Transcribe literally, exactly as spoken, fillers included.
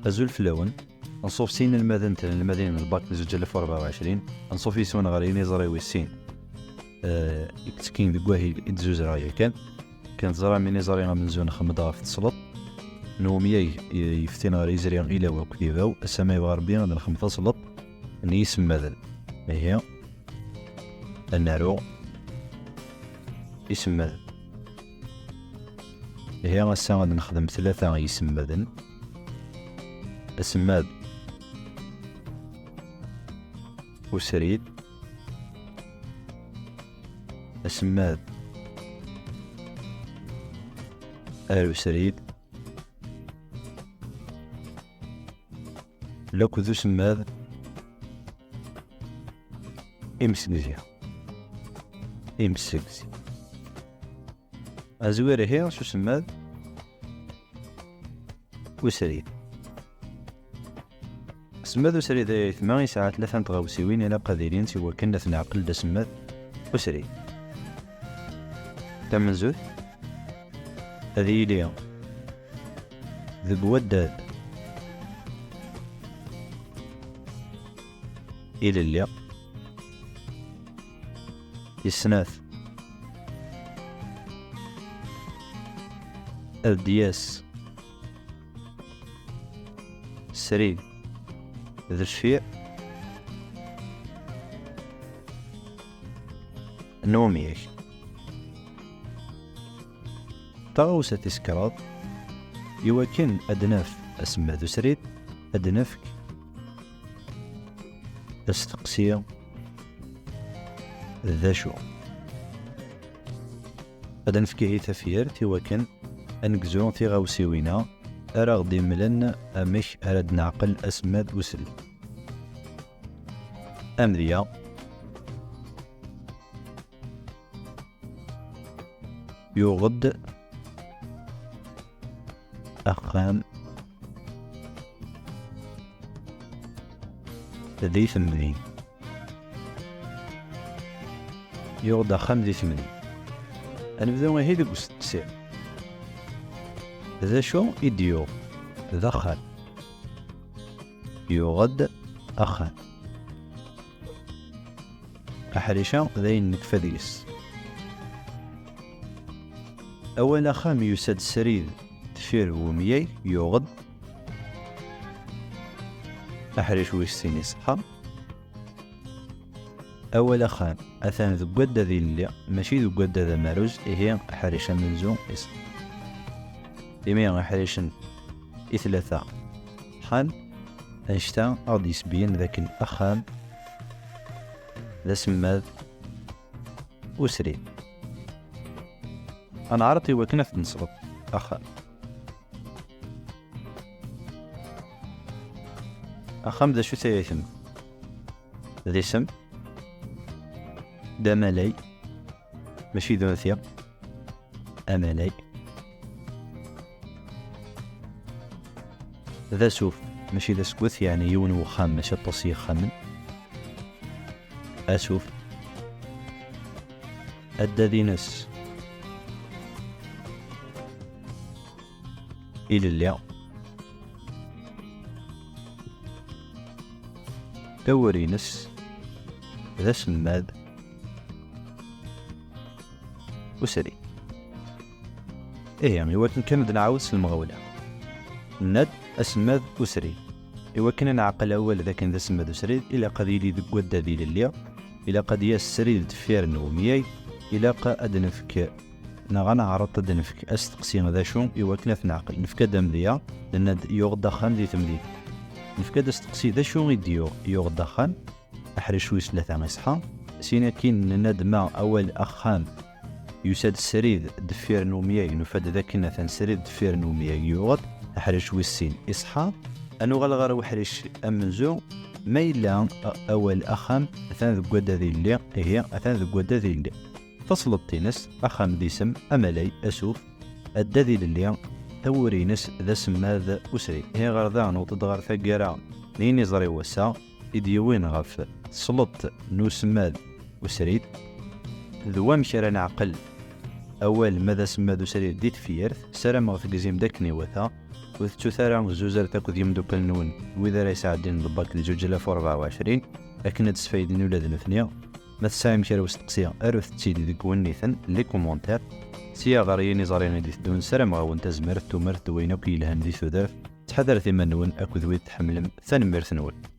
Azul fell-awen. Anṣuf s yinelmaden d tnelmadin n lbak n zuǧ alaf u rebɛa u ɛecrin. Anṣuf yes-wen ɣer yiniẓri wis sin, eh, i yettekkin deg wahil i d-zuzreɣ yakan. Kan teẓram iniẓri amenzu nxemmed ɣef tesleḍt n umyag i yeftin ɣer yizri ilaw akked ibaw. Ass-a ma yebɣa Rebbi ad nxem tasleḍt n yisemmaden. Ihi, ad naru isemmaden. Ihi ass-a ad nexdem tlata yisemmaden. Asemmad usrid, asemmad arusrid, lakked usemmad imsegzi. Imsegzi. Azwir ihi s usemmad usrid. Asemmad usrid ay aytma yesɛa tlata n tɣawsiwin ilaq ad ilint i wakken ad t-neɛqel d asemmad usrid. Tamenzut, ad yili deg waddad ilelli. Tis snat, ad d-yas srid deffir n umyag. Taɣawsa tis kraḍ, iwakken ad d-naf asemmad usrid, ad d-nefk asteqsi d acu. Ad nefk ihi tafyirt i wakken ad negzu tiɣawsiwin-a ara ɣ-d-imlen amek ara d-neɛqel asemmad usrid. Amedya, yuɣ-d axxam di temdint. Yuɣ-d axxam di temdint. Ad nebdu ihi deg usteqsi. D acu i d-yuɣ? D axxam. Yuɣ-d axxam. Aḥric-a d ayen nekfa deg-s. Awal axxam yusa-d srid deffir umyag, yuɣ-d aḥric wis sin iṣeḥḥa. Awal axxam atan deg waddad ilelli, mačči deg waddad amaruz, ihi aḥric amenzu iṣeḥḥa. Imi aḥricen i tlata ḥan, annect-a a ɣ-d-yesbeyyen d akken axxam d asemmad usrid. Ad neɛreḍ i wakken ad t-nesleḍ. Axxam. Axxam d acu-t ay aytma? D isem, d amalay, mačči d unti, amalay. D asuf, mačči d asget, yeɛni yiwen n wexxam, mačči aṭas n yixxamen. Asuf. Addad-ines ilelli. Awur-ines d asemmad usrid. Ihi, iwakken kan ad nɛawed s lemɣawla. Nenna-d asemmad usrid. Iwakken ad neɛqel awal d akken d asemmad usrid, ilaq ad yili deg waddad ilelli, ilaq ad yas srid deffir n umyag, ilaq ad nefk, neɣ ad neɛreḍ ad nefk asteqsi d acu, iwakken ad t-neɛqel. Nefka-d amedya, nenna-d yuɣ-d axxam di temdint. Nefka-d asteqsi d acu i d-yuɣ, yuɣ-d axxam, aḥric wis tlata iṣeḥḥa. Sin akkin nenna-d ma awal axxam yusa-d srid deffir n umyag, nufa-d d akken atan srid deffir n umyag yuɣ-d, aḥric wis sin iṣeḥḥa. Ad nuɣal ɣer uḥric amenzu, ma yella a-, awal axxam atan deg waddad ilelli, ihi atan deg waddad ilelli. Tasleḍt-ines, axxam d isem, amalay, asuf, addad ilelli, tawuri-ines d asemmad usrid. Ihi ɣer da newweḍ-d ɣer taggara n yiniẓri n wass-a, i d-yewwin ɣef tesleḍt n usemmad usrid. d wamek ara neɛqel awal ma d asemma d usrir di tefyirt. Ssarameɣ tegzim-d akken iwata. Ur tettut ara zuzert akked yimeddukal-nwen wid ara yesɛeddin lbak di zuǧ alaf u rebɛa u ɛecrin, akken ad d-sfayden ula d nutni. Ma tesɛim kra usteqsi, arut-tt-id deg wenniten, les commentaires. Sya ɣer yiniẓri i d-iteddun, ssarameɣ-awen tazmert, tumert d wayen akk yelhan di tudert. Ttḥadaret iman-nwen akked wid tḥemmlem. Tanemmirt-nwen.